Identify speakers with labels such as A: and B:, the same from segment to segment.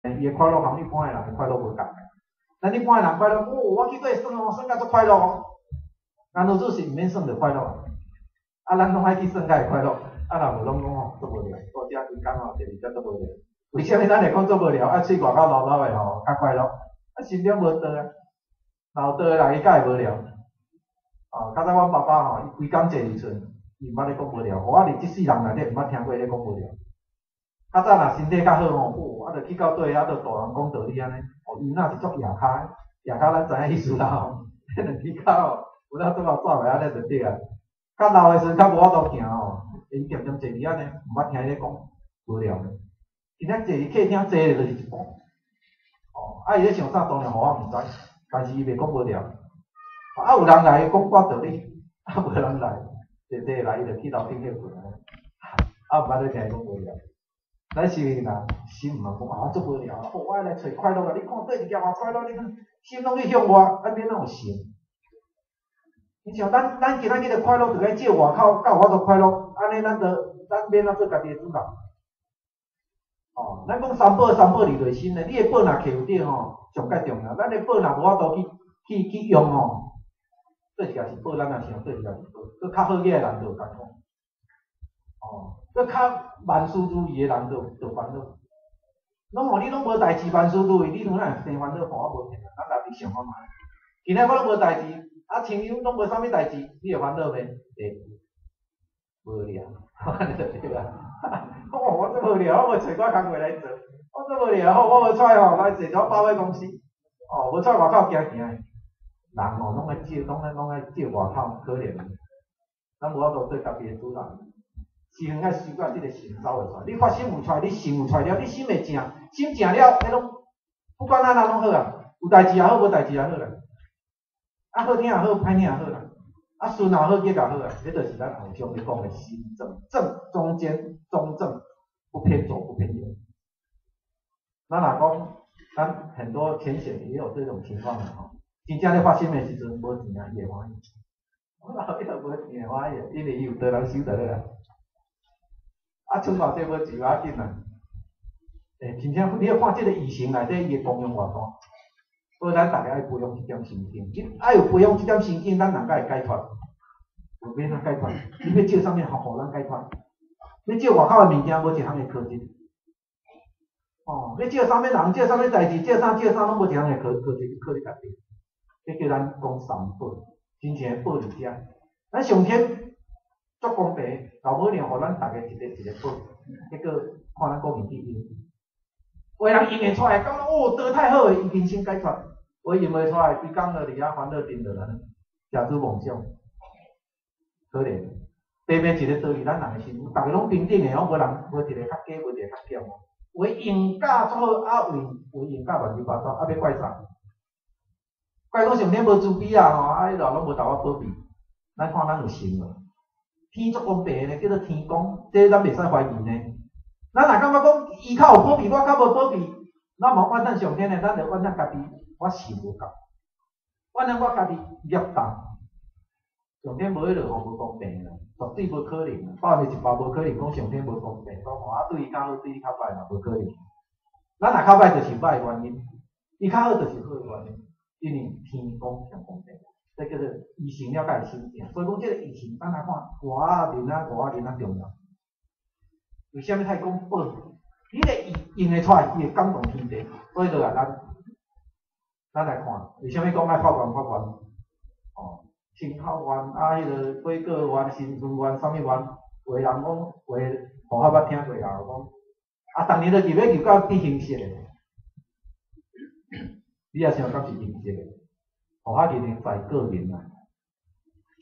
A: 伊的快樂和一般的人的快樂無仝。咱一般的人快樂，哦，我去佗耍哦，耍甲足快樂哦。咱老祖是毋免耍就快樂，啊，咱攏愛去耍才會快樂。啊，若無攏講吼足無聊，到遮規工吼坐佇遮足無聊。為啥物咱會講足無聊？啊，喙外口老老的吼較快樂，啊，心中無道啊，老道的人伊較會無聊。哦，較早阮爸爸吼，伊規工坐佇厝，伊毋捌咧講無聊。我佇這世人內底毋捌聽過伊咧講無聊。較早若身體較好吼，哦，啊，就去到佗啊，就大人講道理按呢。哦，伊若是足野跤，野跤咱知影意思啦吼。彼兩支跤吼，有影拄好走來按呢就對啊。較老的時陣較無法度行吼，伊恬恬坐佇按呢，毋捌聽伊咧講無聊。今仔坐佇客廳坐咧就是一半。哦，啊，伊咧想啥當然予我毋知，但是伊袂講無聊。啊，有人來講寡道理，啊，無人來，坐坐來伊就去樓頂歇睏。啊，毋捌咧聽伊講無聊。咱修行人心毋通講啊，足無聊，哦，我愛來揣快樂啊！你看佗一件偌快樂，你看心攏去向外，啊，免怎有心？你像咱，咱今仔日的快樂，就愛借外口，才有法度快樂，按呢咱就咱免怎做家己的主人？哦，咱講三寶，三寶佇內心呢，你的寶若摕有著吼，上蓋重要。咱的寶若無法度去去去用吼，佗一個是寶，咱若想佗一個是寶，閣較好額的人就有艱苦。哦，閣較萬事如意的人就就煩惱。攏吼，你攏無代誌，萬事如意，你哪會生煩惱？吼，我無騙咱家己想看覓。今仔我攏無代誌，啊，親像攏無啥物代誌，你會煩惱袂？會，無聊，按呢就對啊。哦，我足無聊，我無揣寡工課來做，我足無聊，我無出來吼來坐一百貨公司，哦，無出來外口行行的。人吼攏愛借，攏愛攏愛借外口，可憐。咱無法度做家己的主人。先愛習慣這個心走會出來，你發心有出來，你心有出來了，你心會正，心正了，彼攏不管按怎攏好啊，有代誌也好，無代誌也好啦。啊，好聽也好，歹聽也好啦。啊，順也好，逆也好啊，這就是咱後章咧講的心正，正中間中正，不偏左不偏右。咱若講，咱很多淺顯也有這種情況吼，真正咧發心的時陣無錢啊，伊會歡喜。我老伊無錢會歡喜，因為伊有託人收就好啊。啊，剩偌濟無錢無要緊啦。欸，真正你要看這個異性內底伊的功用偌大，所以咱逐家愛培養這點心境。你愛有培養這點心境，咱人才會解脫。無免怎解脫？你欲借啥物予咱解脫？欲借外口的物件，無一項會可入。哦，欲借啥物人，借啥物代誌，借啥借啥，攏無一項會可可入靠你家己。這叫咱講三寶，真正的寶佇遮。咱上天足公平，老母娘予咱逐家一个一個寶，結果看咱顧面去用。有的人用會出來，感覺哦，道太好，伊人生解脫；有的用袂出來，規工就佇遐煩惱沉落來，食珠夢想，可憐。白白一個道理，咱人的心，逐家攏平等的，無人無一個較低，無一個較懸哦。有的用甲足好，啊有有用甲亂七八糟，啊欲怪啥？怪講上天無慈悲啊吼，啊彼落攏無投我保庇。咱看咱有心無？天足公平的，叫做天公，這咱袂使懷疑呢。咱若感覺講伊較有保庇，我較無保庇，咱無怨嘆上天呢，咱就怨嘆家己，我心無夠，怨嘆我家己業重。上天無彼落吼無公平啦，絕對無可能，100%無可能講上天無公平，講吼啊對伊較好，對你較歹嘛，無可能。咱若較歹就是歹的原因，伊較好就是好的原因，因為天公上公平。這叫做依性了解心境，所以講這個依性，咱來看外面啊，外面啊重要。為啥物太講寶？你的意用會出來，伊會感動天地。所以落來咱，咱來看，為啥物講愛發願發願？哦，親口願啊，彼個悔過願、心存願，啥物願？有的人講，有的同學捌聽過啦，講啊，逐年都入欲入到變形式的，你也想敢是形式的？互較人的在個人啊，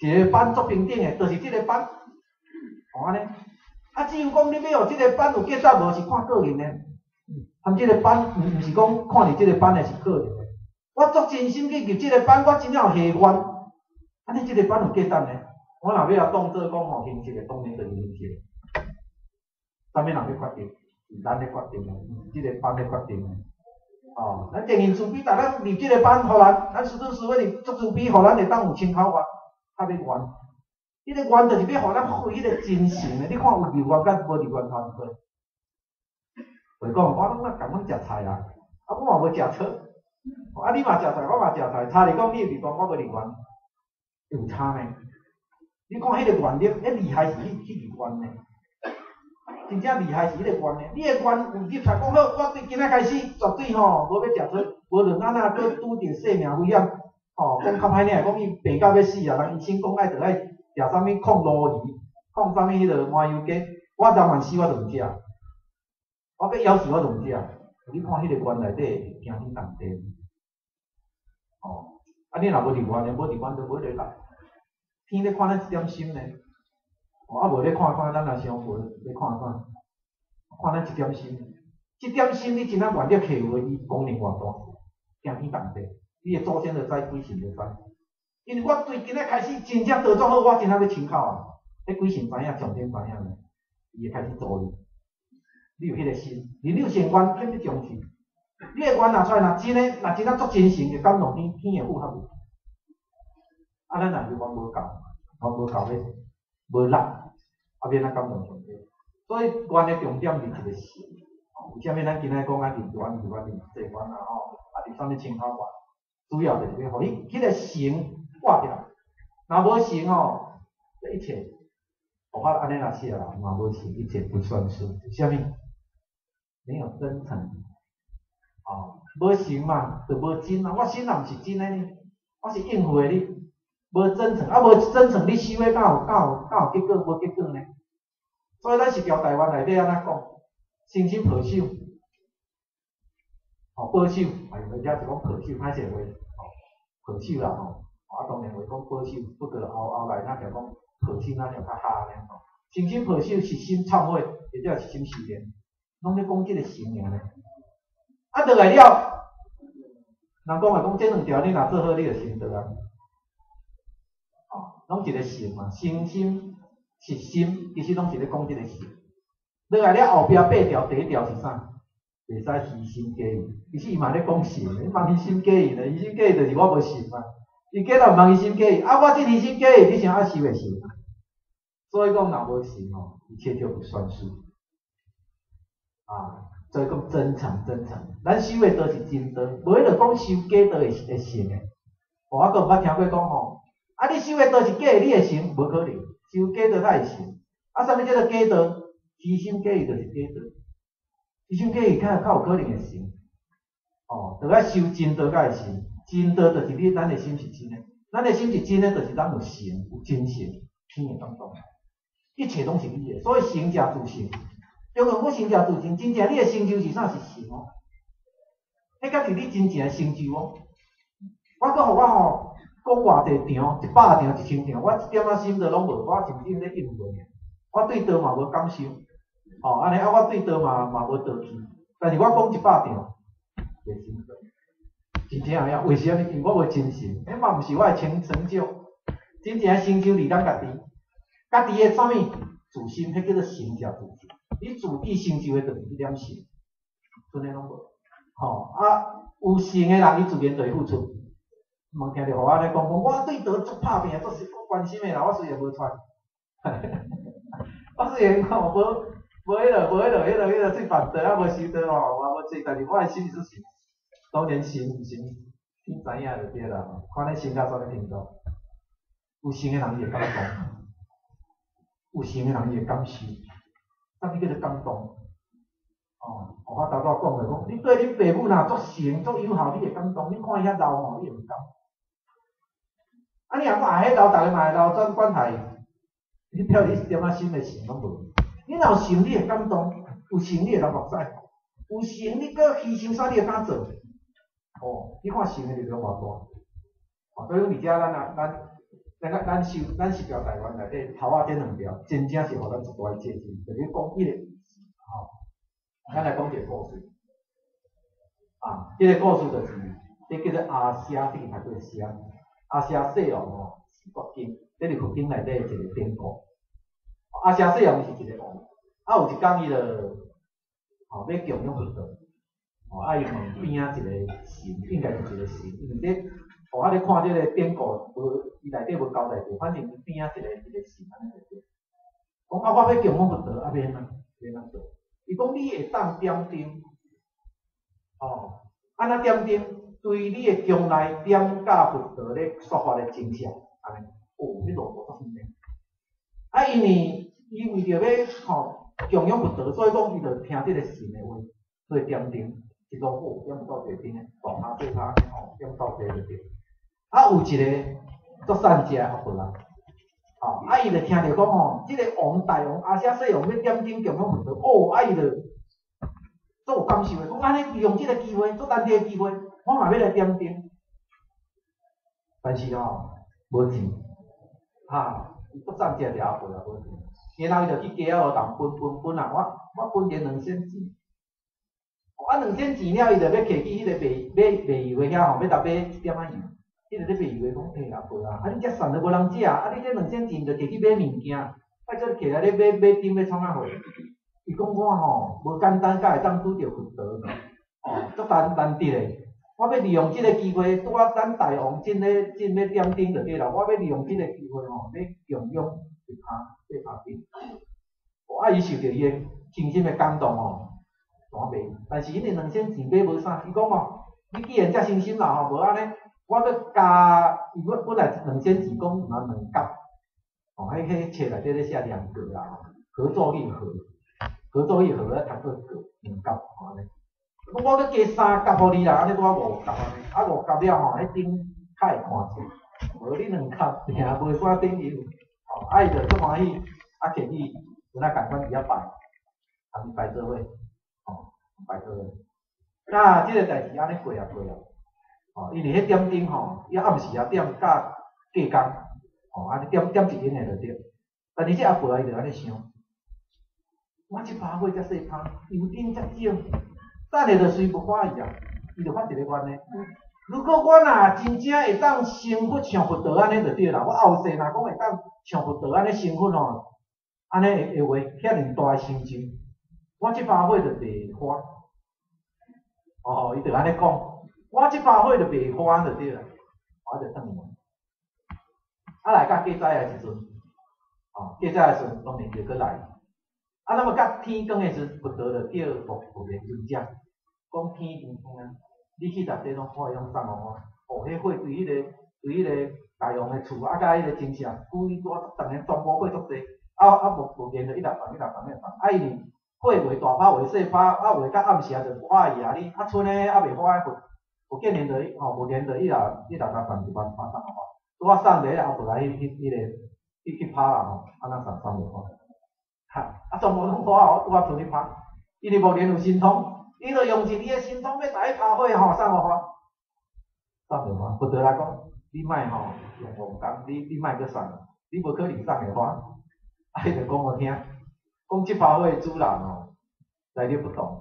A: 一個班足平等的，就是這個班，哦按呢。啊，只有講你欲予這個班有價值無，是看個人的。含這個班，毋毋是講看佇這個班的是個人的。我足真心去入這個班，我真正有下願，按呢這個班有價值呢？我若欲來當做講吼形式的，當然就是形式的。啥物人咧決定？是咱咧決定的，毋是這個班咧決定的。哦，咱定慈悲，逐咱入這個班，予咱，咱師尊師父入足慈悲，予咱會當有親口願，較欲願。彼個願就是欲予咱發彼個真誠的，你看有入願佮無入願差毋多。袂講，我攏若共阮食菜啊，啊我嘛無食草，啊你嘛食菜，我嘛食菜，差佇講你有立願，我無立願，有差呢？你看彼個願力，彼厲害是彼個願呢？真正厲害是彼個願呢？你的願有入出來講好，我對今仔開始絕對吼無欲食草，無論按怎閣拄著生命危險，吼講較歹聽，講伊病到欲死啊，人醫生講愛著愛食啥物抗鱸魚，抗啥物彼個麻油雞，我人萬死我都毋食，我欲枵死我都毋食。你看彼個願內底驚天動地，吼！啊，你若無立願的，無立願就無咧來。天咧看咱一點心呢，哦，啊無咧看看咱若傷佛咧看看，看咱一點心，這點心你真正願力起有伊功能偌大，驚天動地，你的祖先就知，鬼神就知。因為我對今仔開始真正道做好，我真正欲清口啊！彼鬼神知影，上天知影呢，伊會開始助你。你有彼個心，你有善願，肯定重視。你的願拿出來，若真的，若真正足真誠，就感動天，天會符合你。啊，咱若是願無夠，願無夠咧，無力，啊，欲按怎感動上帝？所以願的重點是一個誠。為啥物咱今仔講啊，立願、立願、立誓願啊吼，啊，立啥物清口願？主要就是欲予你彼個誠掛起來。若無誠吼，這一切，我按呢來寫啦，若無誠，一切不算數。啥物？沒有真誠，哦，無誠嘛，就無真啊。我心若毋是真的呢，我是應付的你，無真誠，啊，無真誠，你修的敢有敢有敢有結果？無結果呢？所以咱釋教大願內底按怎講？誠心抱守，哦，保守，哎，或者是講抱守，歹勢話，哦，抱守啦吼，啊，當然話講保守，不過後後來咱就講抱守，咱就較哈呢吼。誠心抱守，實心懺悔，或者實心修煉。攏咧講這個誠爾呢，啊，落來了，人講來講，這兩條你若做好，你就成道啊。哦，攏一個誠嘛，誠心、實心，其實攏是咧講這個誠。落來了後壁八條，第一條是啥？袂使虛心假意，其實伊嘛咧講誠，你茫虛心假意呢？虛心假意就是我無誠嘛。伊假若毋茫虛心假意，啊，我這虛心假意，你想愛修會成？所以講，若無誠吼，一切就不算數。啊，所以講真誠真誠，咱修的道是真道，無彼個講修假道會會成的。我閣毋捌聽過講吼，啊，你修的道是假的，你會成？無可能，修假道才會成。啊，啥物叫做假道？虛心假意就是假道，虛心假意較較有可能會成。哦，著愛修真道才會成。真道就是你咱的心是真的，咱的心是真的，就是咱有誠，有真誠，天會感動。一切攏是你的，所以成者自成。中國講成者自成，真正你的成就是啥？是誠哦，彼才是你真正的成就哦。我閣予我吼講偌濟場，100場、1000場，我一點仔心都攏無，我是毋是咧應付爾？我對道嘛無感受，吼按呢啊，我對道嘛嘛無道氣，但是我講100場，袂成就。真正有影，為啥物？因為我無真誠，彼嘛毋是我的成成就。真正的成就佇咱家己，家己的啥物自心，彼叫做成者自成。你自己成就的就是彼點誠，賰的攏無。吼啊，有誠的人，伊自然就會付出。無聽著予我按呢講講，我對道足拍拚，足關心的啦。我雖然無傳，我雖然吼無無彼落無彼落彼落彼落喙飯道啊，無修道吼，嘛無做，但是我的心是誠。當然誠毋誠，天知影就對啦。看你誠到啥物程度，有誠的人伊會感動，有誠的人伊會感受。啥物叫做感動？哦，我頭拄仔講的講，你對恁爸母若足誠足友好，你會感動；你看伊遐老吼，你會毋甘。啊，你若講啊，彼老逐个嘛會老，怎管害？你表示一點仔心的誠攏無。你若有誠，你會感動；有誠，你會流目屎；有誠，你閣犧牲啥，你會敢做？哦，你看誠的力量偌大。哦，所以講佇遮咱啊，咱。咱咱修咱釋教大願內底頭仔這兩條，真正是予咱一大借鏡。就是講彼個，吼，咱來講一個故事。啊，這個故事就是，這叫做阿闍，這個讀做闍。阿闍世王吼是國經，這是佛經內底一個典故。阿闍世王是一個王，啊有一工伊就，吼欲供養佛陀，吼啊伊問邊仔一個神，應該是一個神，因為這。哦，啊！你看這個典故，無伊內底無交代著，反正伊邊仔一個一個神按呢就對。講啊，我欲供養佛陀，啊欲按怎欲按怎做？伊講你會當點燈，哦，按怎點燈？對你的將來點佮佛陀咧說法的真相，按呢，哦，彼路途足遠的。啊，因為伊為著欲吼供養佛陀，所以講伊就聽這个神的話，所以點燈，一路好點到一個燈的，大跤細跤吼點到這就對。啊，有一个足善食的阿婆啊，吼，啊，伊就聽著講吼，這个王大王阿闍世王欲點燈供養佛陀，哦，啊，伊就足有感受的，講按呢利用這个機會，足難得的機會，我嘛欲來點燈，但是吼無錢，哈，伊足善食的阿婆啊無錢，然後伊就去街仔路共分分分啊，我分著兩仙錢，啊兩仙錢了，伊就欲摕去彼个賣買賣油的遐吼，欲來買一點仔油。彼个咧賣油的講，欸，阿婆啊，啊你遮散都無人食，啊你這兩仙錢就摕去買物件，拜託摕來咧買買燈欲創啥貨？伊講我吼無簡單，才會當拄著佛陀，哦，足難難得的。我欲利用這个機會，拄仔咱大王正咧正咧點燈就對啦。我欲利用這个機會吼，欲供養一跤一跤燈。啊，伊受著伊的深深的感動吼，怎賣？但是因為兩仙錢買無啥，伊講吼，你既然遮誠心啦吼，無按呢，我閣加，伊本本來兩仙錢講若兩角，哦，彼彼冊內底咧寫兩個啦吼，合作一盒，合作一盒咧讀做個兩角吼按呢。我閣加三角予你啦，按呢拄仔五角按呢，啊五角了吼，彼燈較會看見，無你兩角爾無啥燈油，吼，啊伊就足歡喜，啊摕去有那仝款佇遐拜，共伊拜做伙，吼，拜做伙。那這个代誌按呢過啊過啊，吼，因為彼點燈吼，伊暗時啊點甲隔工，吼，按呢點點一間的就對。但是這阿婆啊，伊就按呢想，我這包火遮細包，油燈遮少，等下就隨無歡喜啊，伊就發一個願呢。如果我若真正會當成佛像佛陀按呢就對啦，我後世若講會當像佛陀按呢成佛吼，按呢的話，遐爾大的成就，我這包火就袂花。哦，伊就按呢講，我這包火就袂花就對啦，我就轉去。啊來到過早的時陣，哦，過早的時陣當然就閣來。啊，那麼到天光的時陣，佛陀就叫目目連尊者，講天真光啊，你去內底攏看伊攏送予我。哦，彼火對彼個大王的厝，啊，佮彼個精舍，規大逐個全部火足濟，啊啊目目連就一直放，一直放，一直放，啊伊是火袂大拋，袂細拋，啊有的到暗時啊就無歡喜啊，你啊賰呢猶未花佛，佛見連就吼，目連就伊若共送一萬把送予我，拄仔送佇彼個阿婆來彼彼彼個去去拋啦吼，啊那送送袂花，哈，啊全部攏花哦，拄仔賰去拋，因為目連有神通，伊就用盡伊的神通欲共彼拋火吼送予花，送袂花，佛陀來講，你莫吼用戇工，你你莫閣送，你無可能送會花，啊伊就講予聽，講這包火的主人吼來歷不同，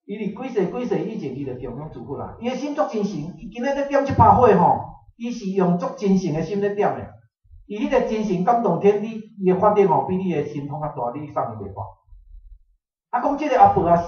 A: 伊佇幾世幾世以前，伊就供養諸佛啦，伊的心足真誠，伊今日咧點這包火吼，伊是用足真誠的心咧點的，伊彼個真誠感動天地，伊的法力吼比你的神通較大，你送伊袂花。啊，講這个阿婆啊是。